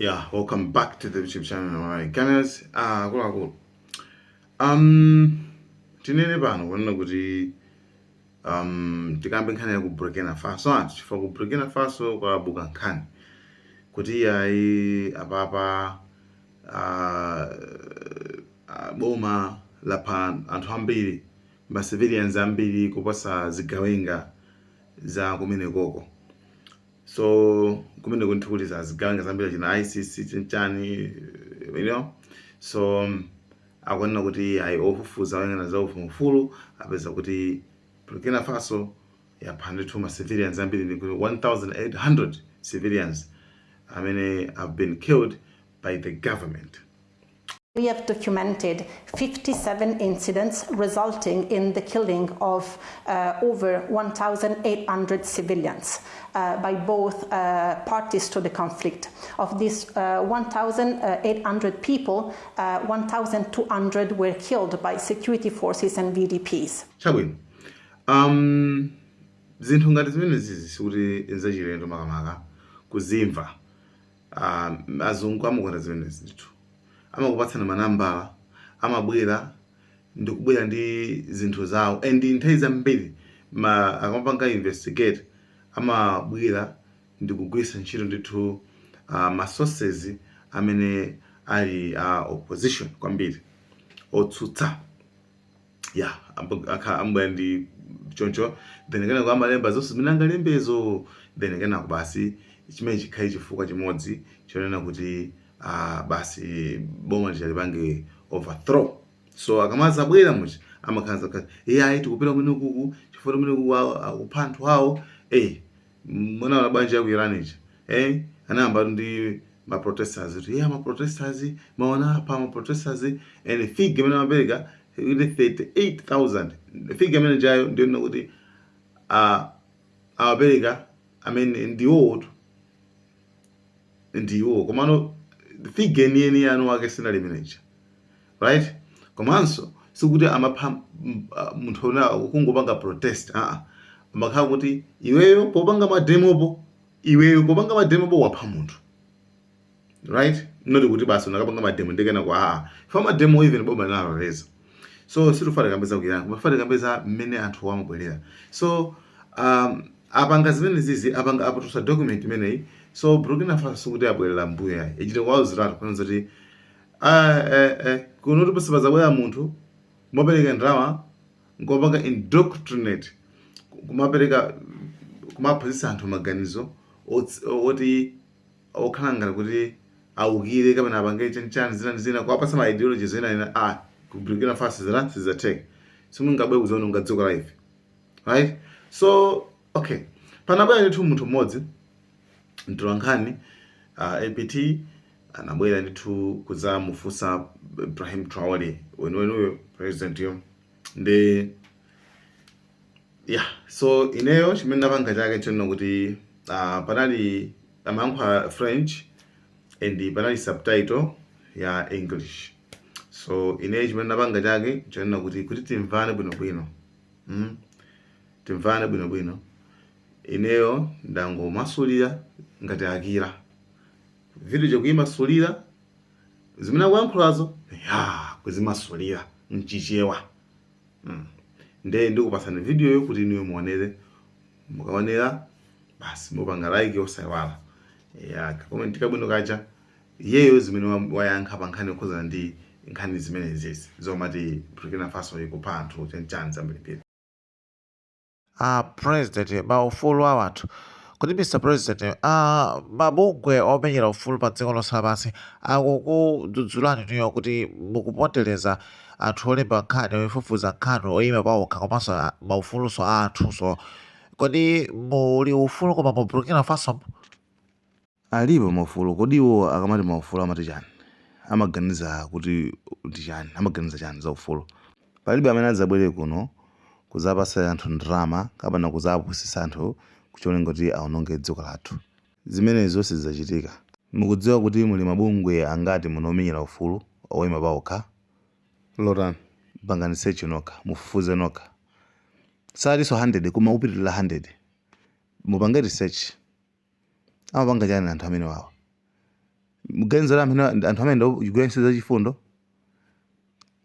Yeah, welcome back to the YouTube channel, my guys. Ah, akuluakulu. Tinene pano kunena kuti tikambe nkhani ya ku Burkina Faso anthu, chifukwa ku Burkina Faso kwabuka nkhani kuti iyayi, apapa boma lapha anthu ambiri, ma civilians ambiri kuposa zigawenga za kumenekoko. So kumeneko ndithu kuli za zigawenga zambiri, china ISIS chinchani. So akunena kuti ayi, ofufuza oyang'ana za ufulu apeza kuti Burkina Faso yapha ndithu ma civilians ambiri, ndi 1800 civilians amene have been killed by the government. We have documented 57 incidents resulting in the killing of over 1,800 civilians by both parties to the conflict. Of these 1,800 people, 1,200 were killed by security forces and VDPs. Chabwino, zinthu ngati zimenezi sikuti nzachilendo makamaka kuzimva. Azungu amakonda zimenezi ndithu, amakupatsana manambala, amabwera ndikubwera ndi zinthu zawo, and nthawi zambiri ma akamapanga investigate amabwera ndikugwiritsa ntchito ndithu ma sources amene ali a opposition kwambiri, otsutsa. Ya, amabwera ndi choncho, then kenako amalemba zonse zimene angalembezo, then kenako basi chimene chikhale chifukwa chimodzi chonena kuti basi boma lichalipange overthrow. So akamazabwera muchi amakhala zakhala, iye ayi, tikupita kumene kuku chifukwa kumene kuku akupha anthu awo. Mwanaona banja ya ku Iran ija, anayamba ndi ma protesters kuti yeah, ma protesters maona apa, ma protesters, and figure imene amapereka kuti 38,000, figure imene jayo ndiyo kuti awapereka amene ndiwowo ndiwo, komano figure yeniyeni yanu wake sinali imeneja, right? Komanso sikuti amapha munthu ona kungopanga protest, aa, amakhala kuti iweyo popanga mademopo, iweyo popanga mademopo wapha munthu, right? Not kuti basi unakapanga mademo ndikena kwa, aa, fa mademo even boma linaloleza. So situfana kambeza kuyanga, koma fana kambeza mmene anthu amabwerera. So apanga zimene zizi, apanga apatusa document imeneyi. So Burkina Faso kuti abwerera mbuyo yayi, ichite kwauziratu kunenza kuti kuno kuti pasipazabwera munthu kumapereka ndalama, nkopanga indoctrinate, kumapereka, kumaphunzitsa anthu maganizo oti okhala ngati kuti awukire kapena apange chanichani, zina ndi zina, kuwapatsa ma ideologies ena ena. Ah, ku Burkina Faso zina sizatheka, simungabwere kuzaononga dziko la ife, right? So okay, panabwera ndithu munthu mmodzi, mtolankhani APT, anabwera ndithu kudzamufunsa Ibrahim Traore weniweniyo, president yo. Ndi yeah, so ineyo chimene ndapanga chake chonena kuti panali amayankhula French and panali subtitle ya English. So ineyo chimene ndapanga chake chonena kuti timvane bwinobwino, Timvane bwinobwino, ineyo ndangomasulira ngati akira video chakuimasulira zimene akuyankhulazo, ya kuzimasulira mchichewa. Nde ndikupatsani video yo kuti inuyo muonere. Mukaonera basi mupanga like, osayiwala ya comment kabwino kacha. Iyeyo zimene wayankha pa nkhani yokhuzana ndi nkhani zimenezi zomati Burkina Faso ikupha anthu, chanchani, zambirimbiri. President, maufulu a anthu, kuti Mr President, mabungwe omenyera ufulu pa dziko lonse lapansi akukudzudzulani inuyo kuti mukupondereza anthu olemba nkhani, ofufuza nkhani, oyima pawokha, komanso maufulunso a anthunso. Kodi muli ufulu koma mu Burkina Faso? Alipo maufulu. Kodi iwo akamati maufulu amati chani? Amaganiza kuti ndi chani? Amaganiza chani za ufulu? Palibe amene adzabwere kuno kuzapasa anthu ndalama kapena kuzapusisa anthu kucholinga kuti aononge dziko lathu. Zimenezo sizidzachitika. Mukudziwa kuti muli mabungwe angati muno omenyera ufulu oyima pawokha? Lotani, pangani search nokha, mufufuze nokha. Salinso 100, koma upitirira 100. Mupange research. Amapanga chani anthu amene wawa? Muganizo la anthu amene ndikugwira ntchito zachifundo?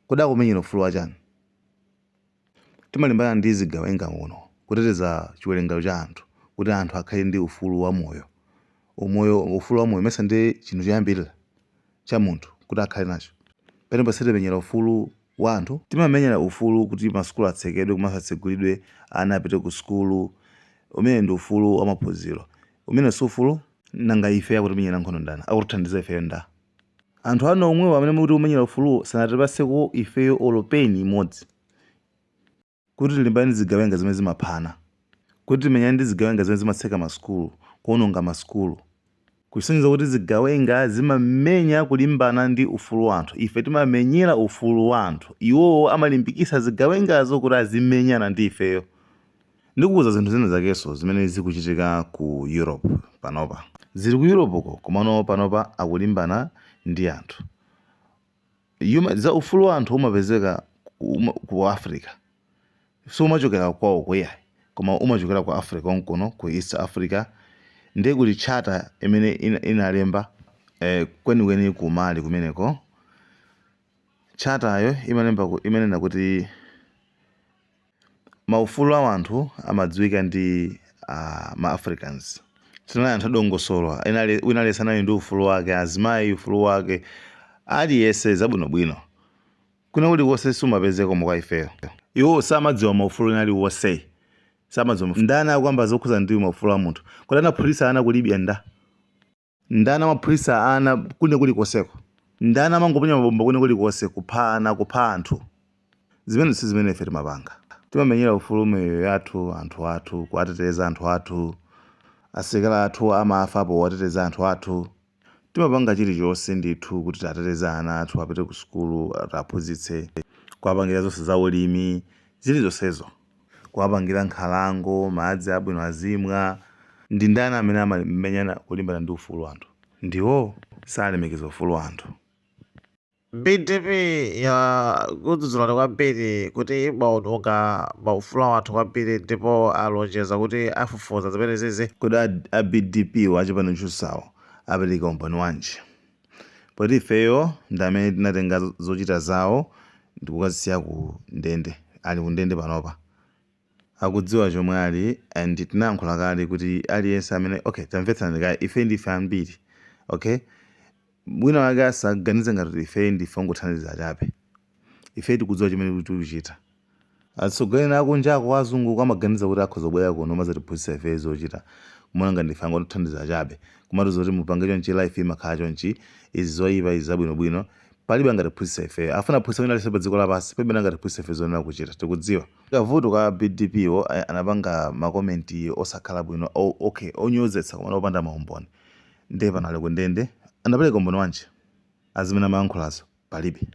Kodi akumenyera ufulu wachani? Timalimbana ndi zigawenga kuno, kuteteza chiwerengero cha anthu, kuti anthu akhale ndi ufulu wa moyo, umoyo, ufulu wa moyo mesa ndi chinthu choyambirira cha munthu kuti akhale nacho? Pamenepo sitimenyera ufulu wa anthu? Timamenyera ufulu kuti masukulu atsekedwe komanso atsegulidwe, ana apite ku sukulu. Umene ndi ufulu wa maphunziro, umene si ufulu? Nanga ife akutimenyera nkhondo ndani? Akutithandiza ifeyo nda? Anthu anu omwewo amene mukuti kumenyera ufuluwo sanatipaseko ifeyo olo peni imodzi kuti tilimbane ndi zigawenga zimene zimaphana, kuti timenyane ndi zigawenga zimene zimatseka masukulu, kuononga masukulu. Kusonyeza kuti zigawenga zimamenya kulimbana ndi ufulu wa anthu. Ife timamenyera ufulu wa anthu, iwowo amalimbikitsa zigawengazo kuti azimenyana ndi ifeyo. Ndikuuza zinthu zina zakenso zimene zikuchitika ku Europe panopa. Zili ku Europe ko, komano panopa akulimbana ndi anthu. Za ufulu wa anthu umapezeka ku Africa, sumachokera kwawo kuyayi, koma umachokera ku Africa konkuno, ku East Africa. Ndiye kuli charter imene inalemba kwenikweni ku Mali kumeneko. Charter yo imalemba imanena kuti maufulu a anthu amadziwika ndi ma Africans. Tinali anthu adongosolo, wina aliyense anali ndi ufulu wake, azimayi ufulu wake, aliyense zabwinobwino. Kwina kulikonse sumapezeka koma kwa ifeyo. Iwo samadziwa maufulu ena aliwonse, samadziwa ndani akuyamba zokhuza ndi maufulu a munthu? Kodi anaphunzitsa ana ku Libya nda? Ndani amaphunzitsa ana kwina kulikonseko? Ndani amangoponya mabomba kwina kulikonse, kupha ana, kupha anthu? Zimene si zimene ife timapanga. Timamenyera ufulu miyoyo yathu, anthu athu, kuwateteza anthu athu. Asilikali athu amafa powateteza anthu athu. Timapanga chilichonse ndithu kuti tiateteze ana athu apite ku sukulu, tiaphunzitse, kuwapangira zonse za ulimi, zilizonsezo, kuwapangira nkhalango, madzi abwino azimwa. Ndi ndani amene amamenyana kulimbana ndi ufulu wa anthu? Ndiwo salemekeza ufulu wa anthu. BDP yakudzudzulani kwambiri kuti imaononga maufulu a anthu kwambiri, ndipo alonjeza kuti afufuza zimenezizi. Kodi a BDP wachipani chotsutsawo apereka umboni wanji poti ifeyo ndi amene tinatenga zochita zawo ndikukazisiya ku ndende? Ali ku ndende panopa, akudziwa chomwe ali. And tinayankhula kale kuti aliyense amene, okay, tamvetsani kaye, ife ndife ambiri, okay? Wina wake asaganize ngati ife ndife ongothandiza chabe. Ife tikudziwa chimene tikuchita. Atsogoleri akunjako, azungu, amaganiza kuti akhoza kubwera kuno mazatiphunzitsa ife zochita, kumaona ngati ndife angothandiza chabe, kumatiuza kuti mupange chonchi, life imakhala chonchi, izi zoyipa, izi zabwinobwino. Palibe angatiphunzitsa ife. Afuna aphunzitsa wina aliyense pa dziko lapansi, palibe angatiphunzitsa ife zonena kuchita, tikudziwa. Kavuto ka BDP wo, anapanga ma comment osakhala bwino, okay, onyozetsa komano opanda maumboni. Ndiye pano ali kundende. Anapereka umboni wanji azimene amayankhulazo? Palibe.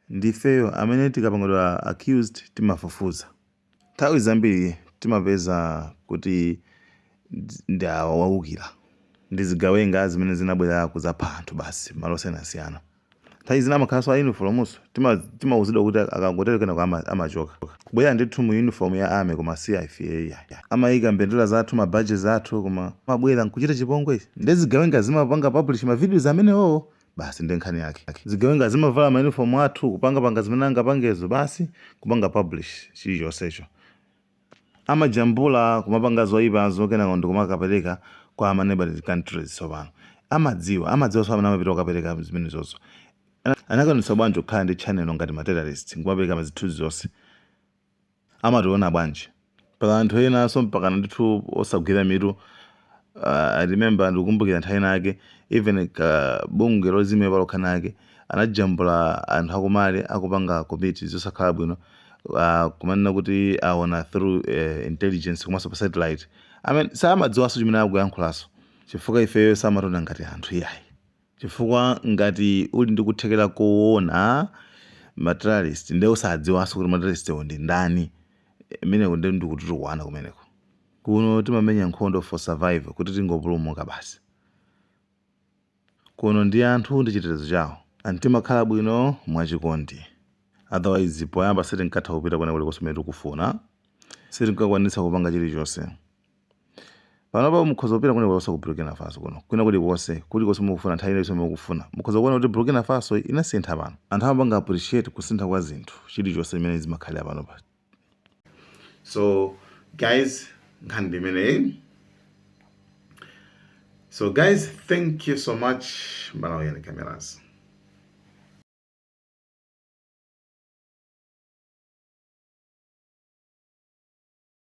Ndifeyo amene tikapangidwa accused timafufuza. Nthawi zambiri timapeza kuti ndi awawukira, ndi zigawenga zimene zinabwera kudzapha anthu basi malo osiyanasiyana. Nthawi zina amakhalanso a uniform nso. Timauzidwa kuti akangotero kenako amachoka kubwera ndithu mu uniform ya army, koma si ife iyayi. Amayika mbendera zathu, ma badges athu, koma amabwera nkuchita chipongwe. Ndi zigawenga zimapanga publish ma videos amenewo basi, ndi nkhani yake. Zigawenga zimavala ma uniform athu, kupangapanga zimene angapangezo basi, kupanga publish chilichonsecho. Amajambula, kumapanga zoyipazo, kenako ndikumakapereka kwa ma neighboring countries. Tsopano amadziwa so amene amapita kukapereka zimenezozo anakwanitsa bwanji kukhala ndi channel ngati ma terrorist nkumapereka mazithunzi zonse? Amationa bwanji? Pala anthu enanso mpakana ndithu osagwira mitu. I remember, ndikukumbukira nthawi inake even ka bungwe lozimira palokha nake anajambula anthu akumali akupanga commit zosakhala bwino, kumanena kuti aona through intelligence komanso pa satellite. I mean, samadziwanso chimene akuyankhulaso, chifukwa ifeyo samationa ngati anthu iyayi. Chifukwa ngati uli ndi kuthekera koona ma terrorist, ndiye usadziwanso kuti ma terrorist wo ndi ndani, imeneko ndiye ndikututukwana kumeneko. Kuno timamenya nkhondo for survival, kuti tingopulumuka basi. Kuno ndi anthu ndi chitetezo chawo, and timakhala bwino mwachikondi. Otherwise poyamba sitinkatha kupita kwena kulikonse kumene tikufuna, sitinkakwanitsa kupanga chilichonse. Panopa mukhoza kupita kulikonse ku Burkina Faso kuno, kwina kulikonse, kulikonse mukufuna, nthawi iliyonse mukufuna, mukhoza kuona kuti Burkina Faso inasintha. Pano anthu amapanga appreciate kusintha kwa zinthu, chilichonse chimene zimakhalira panopa. So guys, nkhani ndi imeneyi. So guys, thank you so much. Malawian Cameras.